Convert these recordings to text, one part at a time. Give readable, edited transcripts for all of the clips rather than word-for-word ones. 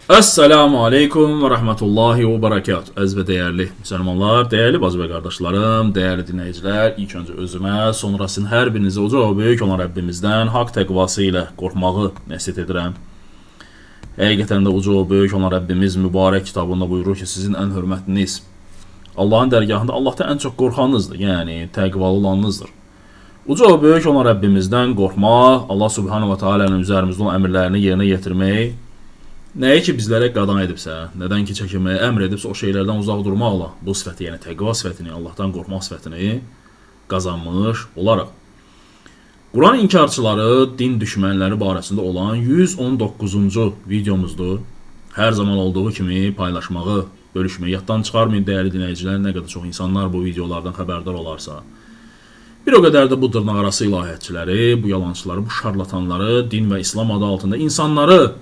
Esselamu Aleyküm ve Rahmetullahi ve Berekatuhu. Əziz və dəyərli müsəlmanlar, dəyərli bacı və qardaşlarım, dəyərli dinləyicilər, ilk öncə özümə, sonra sizin hər birinizə uca və böyük olan Rəbbimizdən haqq təqvası ilə qorxmağı nəsihət edirəm. Həqiqətən də uca və böyük olan Rəbbimiz mübarək kitabında buyurur ki, sizin ən hörmətliniz Allahın dərgahında Allahdan ən çox qorxanınızdır, yəni təqvalı olanınızdır. Uca və böyük olan Rəbbimizdən qorxmaq, Allah Subhanahu və Taala'nın üzərimizdə olan əmrlərini yerinə yetirmək, nəyi ki bizlərə qadan edibsə, nədən ki çəkinməyə əmr edibsə, o şeylərdən uzaq durmaqla bu sifəti, yəni təqva sifətini, Allahdan qorxmaq sifətini qazanmış olaraq. Quran inkarçıları, din düşmənləri barəsində olan 119-cu videomuzdur. Hər zaman olduğu kimi paylaşmağı, bölüşməyi yaddan çıxarmayın dəyərli dinləyicilər, nə qədər çox insanlar bu videolardan xəbərdar olarsa. Bir o qədər də bu dırnaqarası ilahiyyatçıları, bu yalançıları, bu şarlatanları, din və İslam adı altında insanları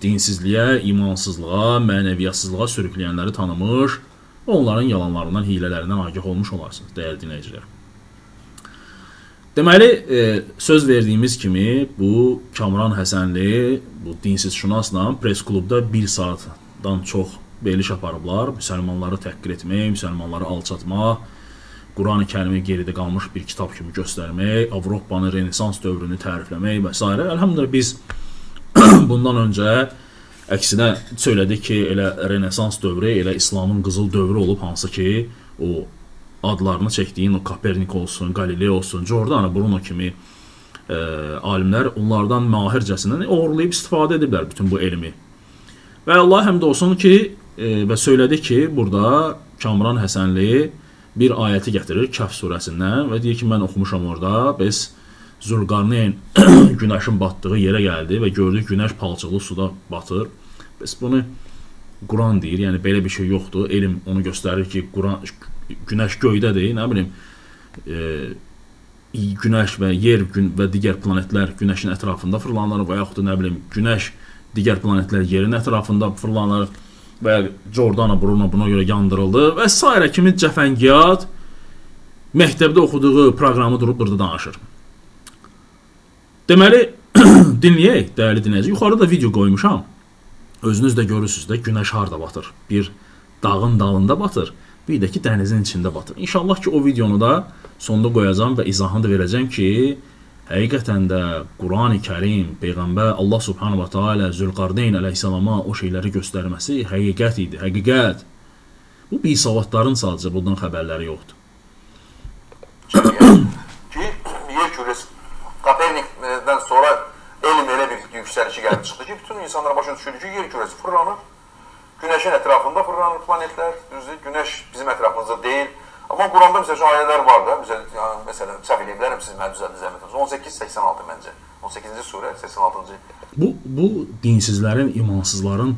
dinsizliyə, imansızlığa, mənəviyyətsizliyə sürükləyənləri tanımış, onların yalanlarından, hilələrindən agah olmuş olarsınız, dəyərli dinləyicilər. Deməli, söz verdiyimiz kimi bu Kamran Həsənli, bu dinsizşünasla press klubda bir saatdan çox veriliş aparıblar. Müsəlmanları təhqir etmək, müsəlmanları alçatmaq, Quran-ı Kərimi geridə qalmış bir kitab kimi göstərmək, Avropanı Renesans dövrünü tərifləmək və s. Elhamdülillah biz bundan öncə əksinə söylədik ki, elə Renesans dövrü, elə İslamın qızıl dövrü olub, hansı ki, o adlarını çəkdiyin o Kopernik olsun, Galileo olsun, Giordano Bruno kimi alimlər onlardan mahircəsinə oğurlayıb istifadə ediblər bütün bu elmi. Və Allah həmd olsun ki, və söylədi ki, burada Kamran Həsənli bir ayəti gətirir Kəhf surəsindən və deyir ki, mən oxumuşam orada, biz Zülqarneyn günəşin batdığı yerə gəldi və gördük günəş palçıqlı suda batır. Bəs bunu Quran deyir, yəni belə bir şey yoxdur. Elm onu göstərir ki, Quran günəş göydədir, nə bilim, günəş və yer, gün və digər planetlər günəşin ətrafında fırlanır və yaxud da nə bilim, günəş digər planetlər yerin ətrafında fırlanır və ya Giordano Bruno buna görə yandırıldı və s. kimi cəfəngiyat məktəbdə oxuduğu proqramı durub burada danışır. Deməli, dinləyək, dəyərli dinləyici. Yuxarıda da video qoymuşam. Özünüz də görürsünüz də günəş harda batır. Bir dağın dalında batır, bir də ki dənizin içində batır. İnşallah ki o videonu da sonda qoyacağam və izahını da verəcəm ki, həqiqətən də Qurani Kərim, Peyğəmbər Allah Subhanahu va Taala Zülqarneyn əleyhissalama o şeyləri göstərməsi həqiqət idi, həqiqət. Bu bisavadların sadəcə bundan xəbərləri yoxdur. Ki yer kürəsi Kopernikdən sonra elm elə bir yüksəlişi gəlib çıxdı ki, bütün insanlara başa düşürdü ki, yer kürəsi fırlanır. Günəşin ətrafında fırlanır planetlər, düzdür? Günəş bizim ətrafımızda deyil. Amma Quranda məsəl üçün ayələr var da, məsələn, məsələn səhv eləyə bilərəm, siz məni düzəldin zəhmət olmasa. 18-86 məncə. 18-ci surə 86-cı. Bu dinsizlərin, imansızların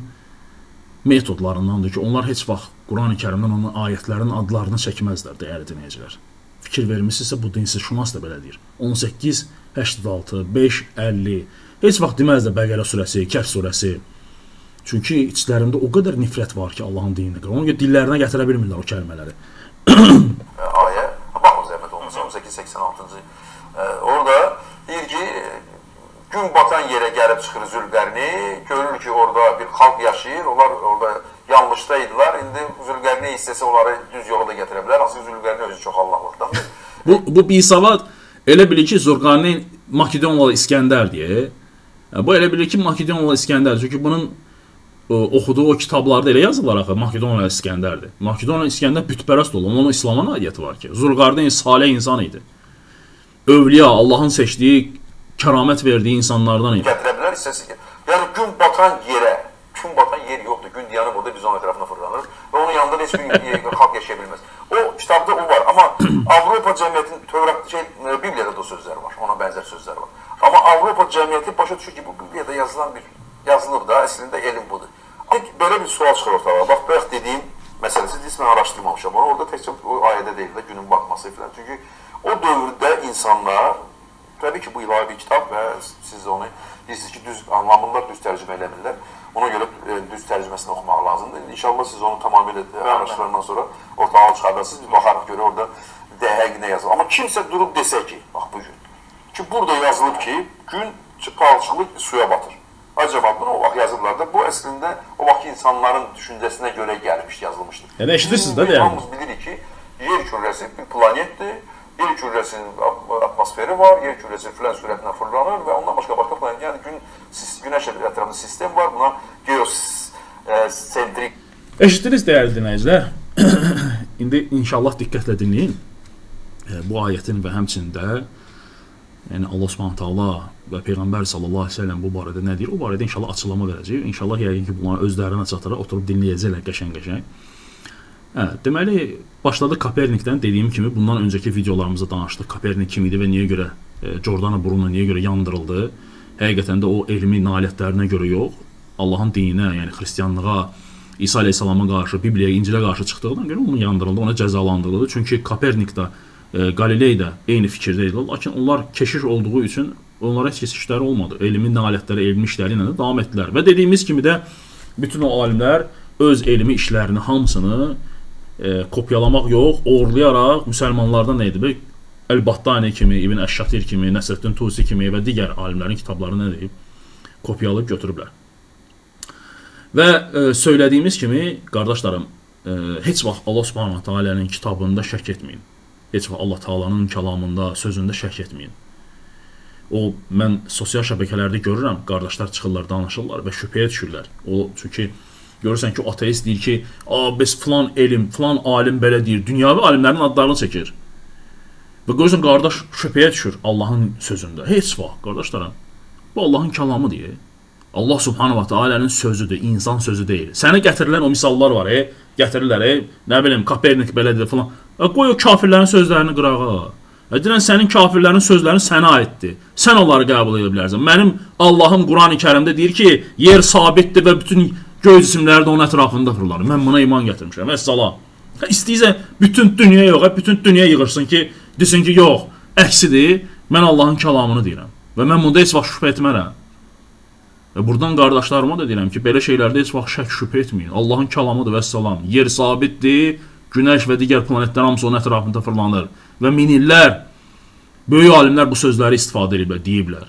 metodlarındandır ki, onlar heç vaxt Qurani Kərimdən onun ayətlərin adlarını çəkməzlər, dəyərli dinləyicilər. Fikir vermisinizsə bu dinsizşünas da belə deyir. 18, 86, 5, 50. Heç vaxt deməzlər Bəqərə surəsi, Kəhf surəsi. Çünki içlərində o qədər nifrət var ki, Allahın dininə görə. Ona görə dillərinə gətirə bilmirlər o kəlmələri. Ayə, baxın zəhmət olmasa 18-86-cı. Orada deyir ki, gün batan yerə gəlib çıxır Zülqərni, görür ki, orada bir xalq yaşayır, onlar orada yanlışda idilər. İndi Zülqərni istəsə onları düz yola da gətirə bilər. Hansı ki, Zülqərni özü çox Allahlıqdandır. Bu bisavad elə bilir ki, Zülqarneyn Makedoniyalı İskəndər deyə. Bu elə bilir ki, Makedoniyalı İskəndər. Çünki bunun oxuduğu o kitablarda elə yazırlar axı, Makedoniyalı İskəndərdir. Makedoniyalı İskəndər bütpərəst olub, onun İslama nailiyyəti var ki. Zülqarneyn saleh insan idi. Övliya, Allahın seçdiyi, kəramət verdiyi insanlardan idi. Gətirə bilər istəsə. Yəni gün batan yerə, gün batan yer yoxdur. Gün dayanıb orada biz onun ətrafında fırlanır və onun yanında da heç bir xalq yaşaya bilməz. O kitabda o var, amma Avropa cəmiyyətinin Tövrat Bibliyada da o sözlər var, ona bənzər sözlər var. Amma Avropa cəmiyyəti başa düşür ki, bu Bibliyada yazılan bir yazılıb da, əslində elm budur. Belə bir sual çıxır ortalığa. Bax, bayaq dediyim məsələsi, deyirsən, mən araşdırmamışam onu. Orada təkcə o ayədə deyil də, günün batması filan. Çünki o dövrdə insanlar, təbii ki, bu ilahi bir kitab və siz onu deyirsiniz ki, düz anlamırlar, düz tərcümə eləmirlər. Ona görə düz tərcüməsini oxumaq lazımdır. İnşallah siz onu tamamilə araşdırandan sonra ortalığa çıxardarsınız. Biz baxarıq görə orada dəqiq nə yazılır. Amma kimsə durub desə ki, bax bu gün, ki burada yazılıb ki, gün palçıqlı suya batır. Acaba bunu o vaxt yazıblar da, bu əslində o vaxtki insanların düşüncəsinə görə gəlmiş, yazılmışdır. Yəni eşidirsiniz də deyəlim. Hamımız bilirik ki, yer kürəsi bir planetdir. Yer kürəsinin atmosferi var, yer kürəsi filan sürətlə fırlanır və ondan başqa planet, yəni günəş ətrafında sistem var, buna geosentrik. Eşitdiniz dəyərli dinləyicilər. İndi inşallah diqqətlə dinləyin. Bu ayətin və həmçinin də yəni Allah Subhanahu taala və Peyğəmbər sallallahu əleyhi və səlləm bu barədə nə deyir? O barədə inşallah açıqlama verəcəyik. İnşallah yəqin ki, bunların özlərinə çatıraq oturub dinləyəcəklər qəşəng-qəşəng. Hə, deməli başladı Kopernikdən. Dediyim kimi bundan öncəki videolarımızda danışdıq. Kopernik kim idi və niyə görə Giordano Bruno niyə görə yandırıldı? Həqiqətən də o elmi nailiyyətlərinə görə yox, Allahın dininə, yəni xristianlığa, İsa əleyhissalama qarşı, Bibliyaya, İncilə qarşı çıxdığına görə onu yandırıldı, ona cəzalandırıldı. Çünki Kopernik də, Qaliley də eyni fikirdə idilər. Lakin onlar keşiş olduğu üçün onlara heç kəs işləri olmadı. Elmi nailiyyətləri, elmi işləri ilə də davam etdilər. Və dediyimiz kimi də bütün o alimlər öz elmi işlərini hamısını kopyalamaq yox, oğurlayaraq müsəlmanlardan nə edib? Əl-Battani kimi, İbn Əş-Şatir kimi, Nəsrəddin Tusi kimi və digər alimlərin kitablarını nə edib? Kopyalayıb götürüblər. Və söylədiyimiz kimi, qardaşlarım, heç vaxt Allah Subhanahu Taala'nın kitabında şək etməyin. Heç vaxt Allah Taala'nın kəlamında, sözündə şək etməyin. O, mən sosial şəbəkələrdə görürəm, qardaşlar çıxırlar, danışırlar və şübhəyə düşürlər. O, çünki görürsən ki, o ateist deyir ki, biz filan elm, filan alim belə deyir, dünyavi alimlərin adlarını çəkir. Və görürsən, qardaş şübhəyə düşür Allahın sözündə. Heç vaxt, qardaşlarım, bu Allahın kəlamı deyir. Allah Subhanahu va Taala'nın sözüdür, insan sözü deyil. Sənə gətirilən o misallar var, gətirirlər, nə bilim, Kopernik belə dedi filan. Qoy o kafirlərin sözlərini qırağa. Deyirən, sənin kafirlərin sözlərini sənə aiddir. Sən onları qəbul edə bilərsən. Mənim Allahım Qurani Kərimdə deyir ki, yer sabitdir və bütün göy cisimləri də onun ətrafında fırlanır. Mən buna iman gətirmişəm. Vəssalam. İstəyirsən bütün dünya yox, bütün dünya yığırsın ki, desin ki, yox, əksidir. Mən Allahın kəlamını deyirəm və mən bunda heç vaxt şübhə etmərəm. Və buradan qardaşlarıma da deyirəm ki, belə şeylərdə heç vaxt şək şübhə etməyin. Allahın kəlamıdır, vəssalam. Yer sabitdir, günəş və digər planetlər hamısı onun ətrafında fırlanır. Və min illər böyük alimlər bu sözləri istifadə ediblər, deyiblər.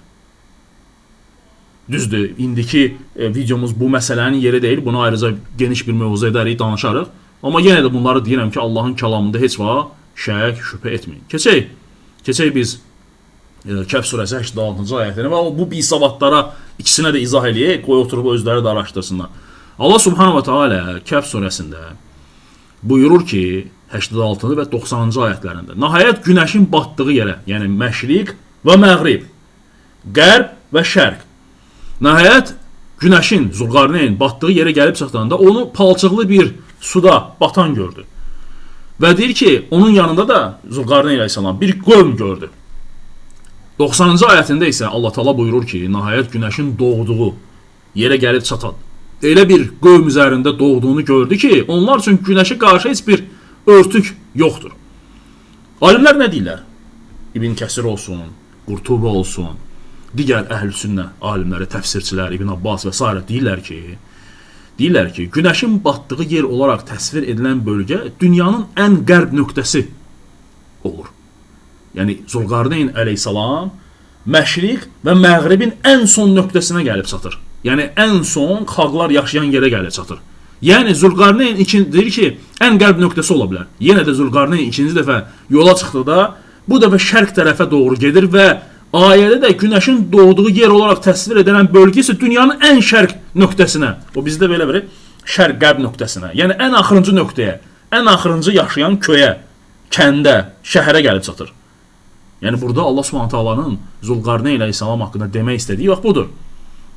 Düzdür, indiki videomuz bu məsələnin yeri deyil. Bunu ayrıca geniş bir mövzu edərik, danışarıq. Amma yenə də bunları deyirəm ki, Allahın kəlamında heç vaxt şək şübhə etməyin. Keçək biz Kəhf surəsi 86-cı ayətini və bu bisavadlara ikisinə də izah eləyək, qoy oturub özləri də araşdırsınlar. Allah Subhanahu va Taala Kəhf surəsində buyurur ki, 86-cı və 90-cı ayətlərində, nəhayət günəşin batdığı yerə, yəni məşriq və məğrib, qərb və şərq, nəhayət günəşin, Zulqarneyn batdığı yerə gəlib çatanda onu palçıqlı bir suda batan gördü. Və deyir ki, onun yanında da Zulqarneyn əleyhissalam bir qövm gördü. 90-cı ayətində isə Allah Taala buyurur ki, nəhayət günəşin doğduğu yerə gəlib çatan elə bir qövm üzərində doğduğunu gördü ki, onlar üçün günəşə qarşı heç bir örtük yoxdur. Alimlər nə deyirlər? İbn Kəsir olsun, Qurtubi olsun, digər əhl-i sünnə alimləri, təfsirçilər, İbn Abbas və s. deyirlər ki, günəşin batdığı yer olaraq təsvir edilən bölgə dünyanın ən qərb nöqtəsi olur. Yəni Zulqarneyn əleyhissalam məşriq və məğribin ən son nöqtəsinə gəlib çatır. Yəni ən son xalqlar yaşayan yerə gəlib çatır. Yəni Zulqarneyn deyir ki, ən qərb nöqtəsi ola bilər. Yenə də Zulqarneyn ikinci dəfə yola çıxdıqda bu dəfə şərq tərəfə doğru gedir və ayədə də günəşin doğduğu yer olaraq təsvir edilən bölgə isə dünyanın ən şərq nöqtəsinə. O bizdə belə bir şərq-qərb nöqtəsinə. Yəni ən axırıncı nöqtəyə, ən axırıncı yaşayan köyə, kəndə, şəhərə gəlib çatır. Yəni burada Allah Subhanahu taalanın Zulqarneyn əleyhissalam haqqında demək istədiyi bax budur.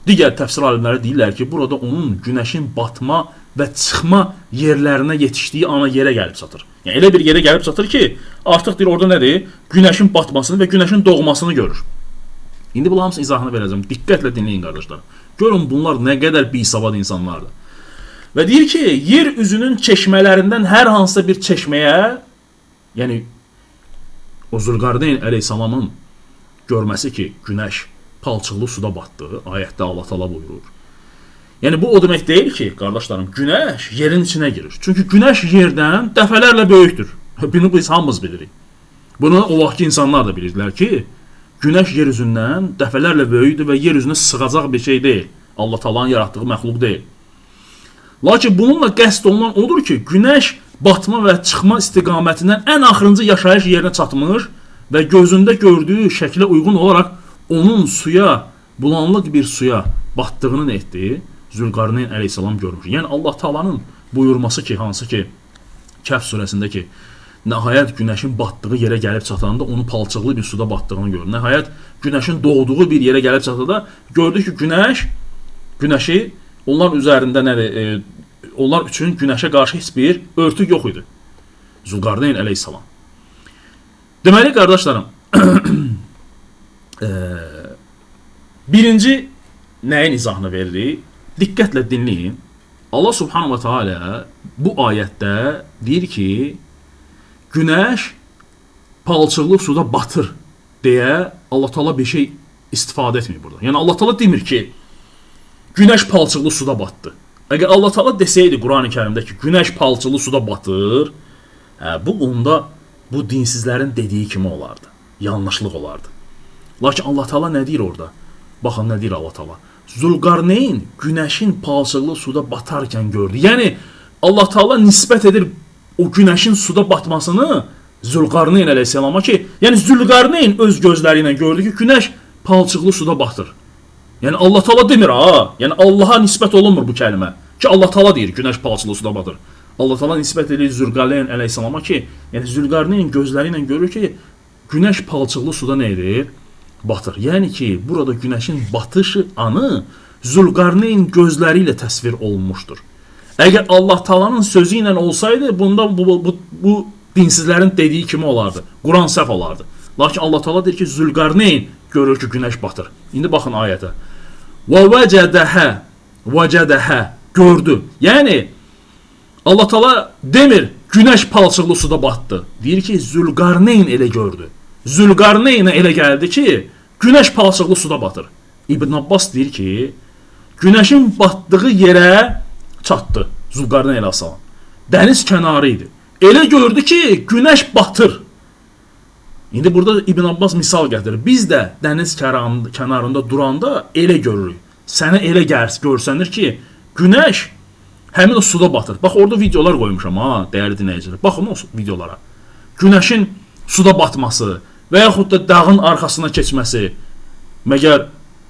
Digər təfsir alimləri deyirlər ki, burada onun günəşin batma və çıxma yerlərinə yetişdiyi ana yerə gəlib çatır. Yəni elə bir yerə gəlib çatır ki, artıq deyir orada nədir? Günəşin batmasını və günəşin doğmasını görür. İndi bu hamısının izahını verəcəm. Diqqətlə dinləyin qardaşlar. Görün bunlar nə qədər bisavad insanlardır. Və deyir ki, yer üzünün çeşmələrindən hər hansısa bir çeşməyə, yəni o Zulqarneyn əleyhissalamın görməsi ki, günəş palçıqlı suda batdı, ayətdə Allah Taala buyurur. Yəni bu o demək deyil ki, qardaşlarım, günəş yerin içinə girir. Çünki günəş yerdən dəfələrlə böyükdür. Bunu biz hamımız bilirik. Bunu o vaxtki insanlar da bilirdilər ki, günəş yer üzündən dəfələrlə böyükdür və yer üzünə sığacaq bir şey deyil. Allah Taala'nın yaratdığı məxluq deyil. Lakin bununla qəsd olunan odur ki, günəş batma və çıxma istiqamətindən ən axırıncı yaşayış yerinə çatmış və gözündə gördüyü şəklə uyğun olaraq onun suya, bulanlıq bir suya batdığını nə etdi? Zülqarneyn əleyhissalam görmüş. Yəni Allah Taala'nın buyurması ki, hansı ki Kəhf surəsində ki, nəhayət günəşin batdığı yerə gəlib çatanda onu palçıqlı bir suda batdığını gördü. Nəhayət günəşin doğduğu bir yerə gəlib çatanda gördü ki, günəşi onlar üzərində nədir? Onlar üçün günəşə qarşı heç bir örtük yox idi. Zülqarneyn əleyhissalam. Deməli qardaşlarım, birinci nəyin izahını veririk? Diqqətlə dinləyin. Allah Subhanahu ve Teala bu ayətdə deyir ki, günəş palçıqlı suda batır deyə Allah Teala bir şey istifadə etmir burada. Yəni Allah Teala demir ki, günəş palçıqlı suda batdı. Əgər Allah Teala desəydi Qurani Kərimdə ki, günəş palçıqlı suda batır, bu onda bu dinsizlərin dediyi kimi olardı. Yanlışlıq olardı. Lakin Allah Teala nə deyir orada? Baxın nə deyir Allah Teala. Zülqarneyn günəşin palçıqlı suda batarkən gördü. Yəni Allah Teala nisbət edir o günəşin suda batmasını Zülqarneyn əleyhissalama ki, yəni Zülqarneyn öz gözləri ilə gördü ki, günəş palçıqlı suda batır. Yəni Allah Teala demir ha. Yəni Allaha nisbət olunmur bu kəlmə. Ki Allah Teala deyir günəş palçıqlı suda batır. Allah Teala nisbət edir Zülqarneyn əleyhissalama ki, yəni Zülqarneyn gözləri ilə görür ki, günəş palçıqlı suda nə edir? Batır. Yəni ki, burada günəşin batışı anı Zülqarneyn gözləri ilə təsvir olunmuşdur. Əgər Allah Taala'nın sözü ilə olsaydı, bunda bu dinsizlərin dediyi kimi olardı. Quran səhv olardı. Lakin Allah Taala deyir ki, Zülqarneyn görür ki, günəş batır. İndi baxın ayətə. Və vəcədəhə, vəcədəhə gördü. Yəni Allah Taala demir günəş palçıqlı suda batdı. Deyir ki, Zülqarneyn elə gördü. Zülqarneynə elə gəldi ki, günəş palçıqlı suda batır. İbn Abbas deyir ki, günəşin batdığı yerə çatdı Zülqarneyn əleyhissalam. Dəniz kənarı idi. Elə gördü ki, günəş batır. İndi burada İbn Abbas misal gətirir. Biz də dəniz kənarında duranda elə görürük. Sənə elə görsənir ki, günəş həmin o suda batır. Bax, orada videolar qoymuşam ha, dəyərli dinləyicilər. Baxın o videolara. Günəşin suda batması və yaxud da dağın arxasına keçməsi. Məgər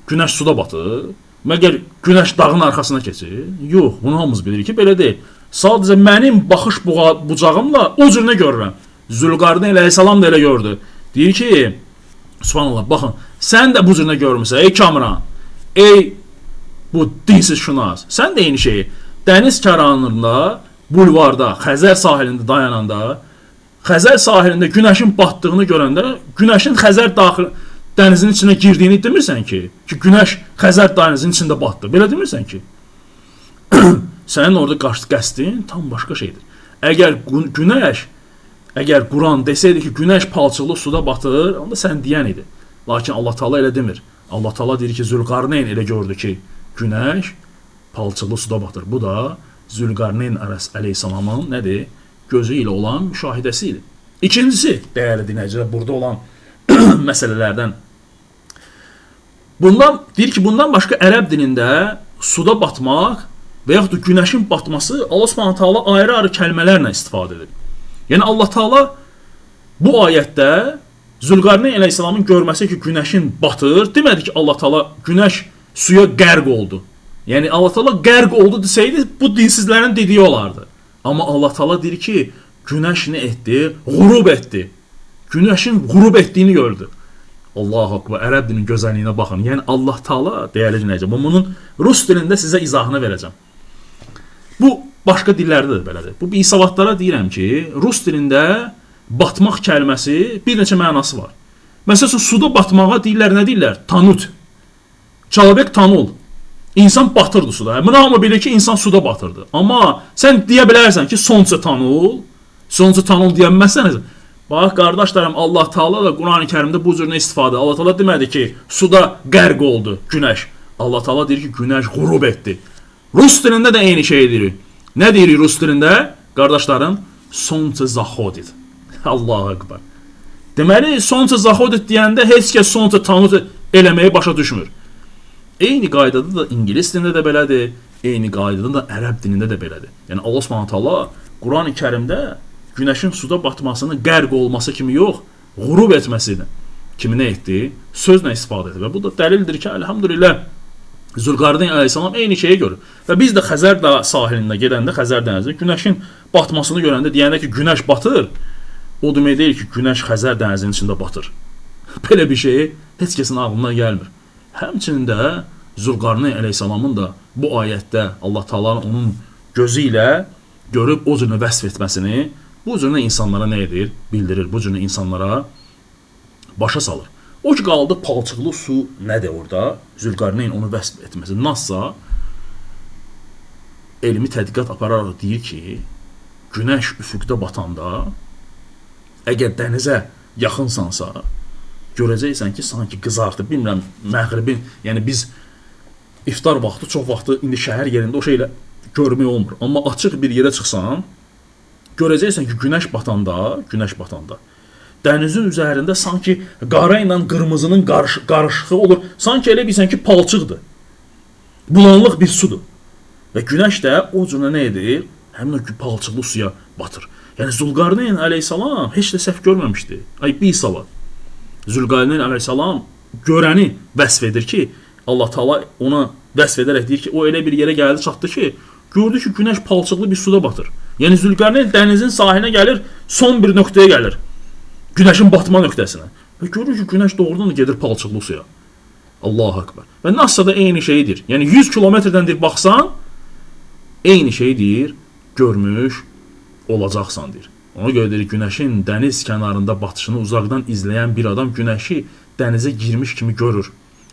günəş suda batır? Məgər günəş dağın arxasına keçir? Yox, bunu hamımız bilirik ki, belə deyil. Sadəcə mənim baxış bucağımla o cür nə görürəm. Zülqarneyn əleyhissalam da elə gördü. Deyir ki, subhanallah, baxın, sən də bu cür nə görmüsən, ey Kamran, ey bu dinsiz şunas, sən də eyni şeyi. Dəniz kənarında, bulvarda, Xəzər sahilində dayananda, Xəzər sahilində günəşin batdığını görəndə, günəşin Xəzər daxil dənizin içinə girdiyini demirsən ki, günəş Xəzər dənizinin içində batdı. Belə demirsən ki. Sənin orada qəsdin tam başqa şeydir. Əgər günəş, əgər Quran desəydi ki, günəş palçıqlı suda batır, onda sən deyən idi. Lakin Allah Taala elə demir. Allah Taala deyir ki, Zülqarneyn elə gördü ki, günəş palçıqlı suda batır. Bu da Zülqarneyn əleyhissalamın nədir? Gözü ilə olan müşahidəsi idi. İkincisi, dəyərli dinləyicilər, burada olan məsələlərdən. Bundan deyir ki, bundan başqa ərəb dilində suda batmaq və yaxud da günəşin batması Allah Subhanahu taala ayrı-ayrı kəlmələrlə istifadə edib. Yəni Allah Taala bu ayətdə Zülqarneyn əleyhissalamın görməsi ki, günəşin batır, demədi ki, Allah Taala günəş suya qərq oldu. Yəni Allah Taala qərq oldu desəydi, bu dinsizlərin dediyi olardı. Amma Allah Taala deyir ki, günəş nə etdi? Qurub etdi. Günəşin qurub etdiyini gördü. Allahu Akbar, ərəb dilinin gözəlliyinə baxın. Yəni Allah Taala, dəyərli dinləyicilər, bunun rus dilində sizə izahını verəcəm. Bu başqa dillərdə də belədir. Bu bisavatlara deyirəm ki, rus dilində batmaq kəlməsi bir neçə mənası var. Məsələn, suda batmağa deyirlər, nə deyirlər? Tanut. Çalavek tanul. İnsan batırdı suda. Bunu hamı bilir ki, insan suda batırdı. Amma sən deyə bilərsən ki, sonca tanul, sonca tanul deyənməzsən. Bax, qardaşlarım, Allah Taala da Qurani Kərimdə bu cür nə istifadə. Allah Taala demədi ki, suda qərq oldu günəş. Allah Taala deyir ki, günəş qurub etdi. Rus dilində də eyni şey deyirik. Nə deyirik rus dilində? Qardaşlarım, sonca zahodit. Allahu Akbar. Deməli, sonca zahodit deyəndə heç kəs sonca tanut eləməyi başa düşmür. Eyni qaydada da ingilis dilində də belədir, eyni qaydada da ərəb dilində də belədir. Yəni Allah Subhanahu taala Qurani Kərimdə günəşin suda batmasını qərq olması kimi yox, qürub etməsini kimi nə etdi? Sözlə istifadə etdi. Və bu da dəlildir ki, əlhamdülillah Zülqarneyn əleyhissalam eyni şeyi görür. Və biz də Xəzər sahilində gedəndə, Xəzər dənizində günəşin batmasını görəndə deyəndə ki, günəş batır, o demək deyil ki, günəş Xəzər dənizinin içində batır. Belə bir şey heç kəsin ağlına gəlmir. Həmçinin də Zülqarneyn əleyhissalamın da bu ayətdə Allah Taala'nın onun gözü ilə görüb o cürünə vəsf etməsini bu cürünə insanlara nə edir? Bildirir. Bu cürünə insanlara başa salır. O ki qaldı palçıqlı su nədir orada? Zülqarneyn onu vəsf etməsi. NASA elmi tədqiqat apararaq deyir ki, günəş üfüqdə batanda əgər dənizə yaxınsansa, görəcəksən ki, sanki qızartı, bilmirəm, məğribin, yəni biz iftar vaxtı, çox vaxtı indi şəhər yerində o şeylə görmək olmur. Amma açıq bir yerə çıxsan, görəcəksən ki, günəş batanda dənizin üzərində sanki qara ilə qırmızının qarışığı olur. Sanki elə bilsən ki, palçıqdır. Bulanlıq bir sudur. Və günəş də o cürə nə edir? Həmin o palçıqlı suya batır. Yəni Zülqarneyn əleyhissalam heç də səhv görməmişdi. Ay bisavad. Zülqarneyn əleyhissalam görəni vəsf edir ki, Allah Taala ona vəsf edərək deyir ki, o elə bir yerə gəldi çatdı ki, gördü ki, günəş palçıqlı bir suda batır. Yəni Zülqarneyn dənizin sahilinə gəlir, son bir nöqtəyə gəlir. Günəşin batma nöqtəsinə. Və görür ki, günəş doğrudan da gedir palçıqlı suya. Allahu Akbar. Və NASA da eyni şeydir. Yəni 100 kilometrdən deyir baxsan, eyni şey deyir, görmüş olacaqsan deyir. Ona görə deyir, günəşin dəniz kənarında batışını uzaqdan izləyən bir adam günəşi dənizə girmiş kimi görür.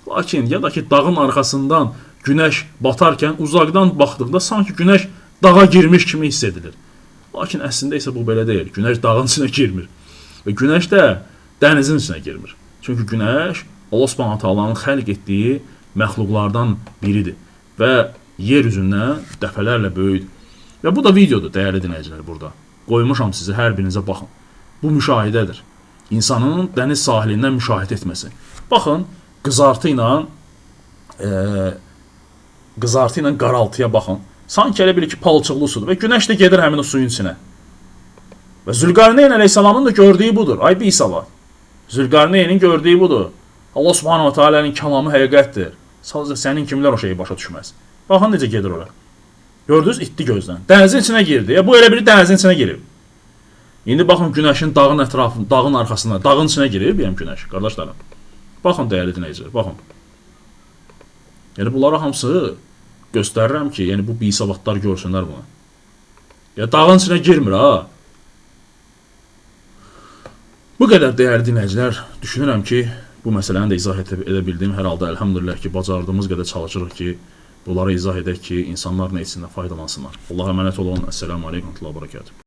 Lakin ya da ki dağın arxasından günəş batarkən uzaqdan baxdıqda sanki günəş dağa girmiş kimi hiss edilir. Lakin əslində isə bu belə deyil. Günəş dağın içinə girmir. Və günəş də dənizin içinə girmir. Çünki günəş Allah Subhanahu taalanın xəlq etdiyi məxluqlardan biridir və yer üzündən dəfələrlə böyükdür. Və bu da videodur, dəyərli dinləyicilər burada. Qoymuşam sizi, hər birinizə baxın. Bu müşahidədir. İnsanın dəniz sahilindən müşahidə etməsi. Baxın, qızartı ilə qaraltıya baxın. Sanki elə bilir ki, palçıqlı sudur və günəş də gedir həmin o suyun içinə. Və Zülqarneyn əleyhissalamın da gördüyü budur. Ay bisavad. Zülqarneynin gördüyü budur. Allah Subhanahu ve Teala'nın kəlamı həqiqətdir. Sadəcə sənin kimlər o şeyi başa düşməz. Baxın necə gedir ora. Gördünüz, itdi gözdən. Dənizin içinə girdi. Ya bu elə biri dənizin içinə girib. İndi baxın günəşin dağın ətrafında, dağın arxasında, dağın içinə girib, yəni günəş, qardaşlarım. Baxın dəyərli dinləyicilər, baxın. Yəni bunlara hamısı göstərirəm ki, yəni bu bisavadlar görsünlər bunu. Ya dağın içinə girmir ha. Bu qədər dəyərli dinləyicilər, düşünürəm ki, bu məsələni də izah edə bildim. Hər halda əlhamdülillah ki, bacardığımız qədər çalışırıq ki, bunları izah edək ki, insanlar nə etsinlər, faydalansınlar. Allaha əmanət olun. Əssalamu aleykum və rəhmətullah və bərəkatuhu.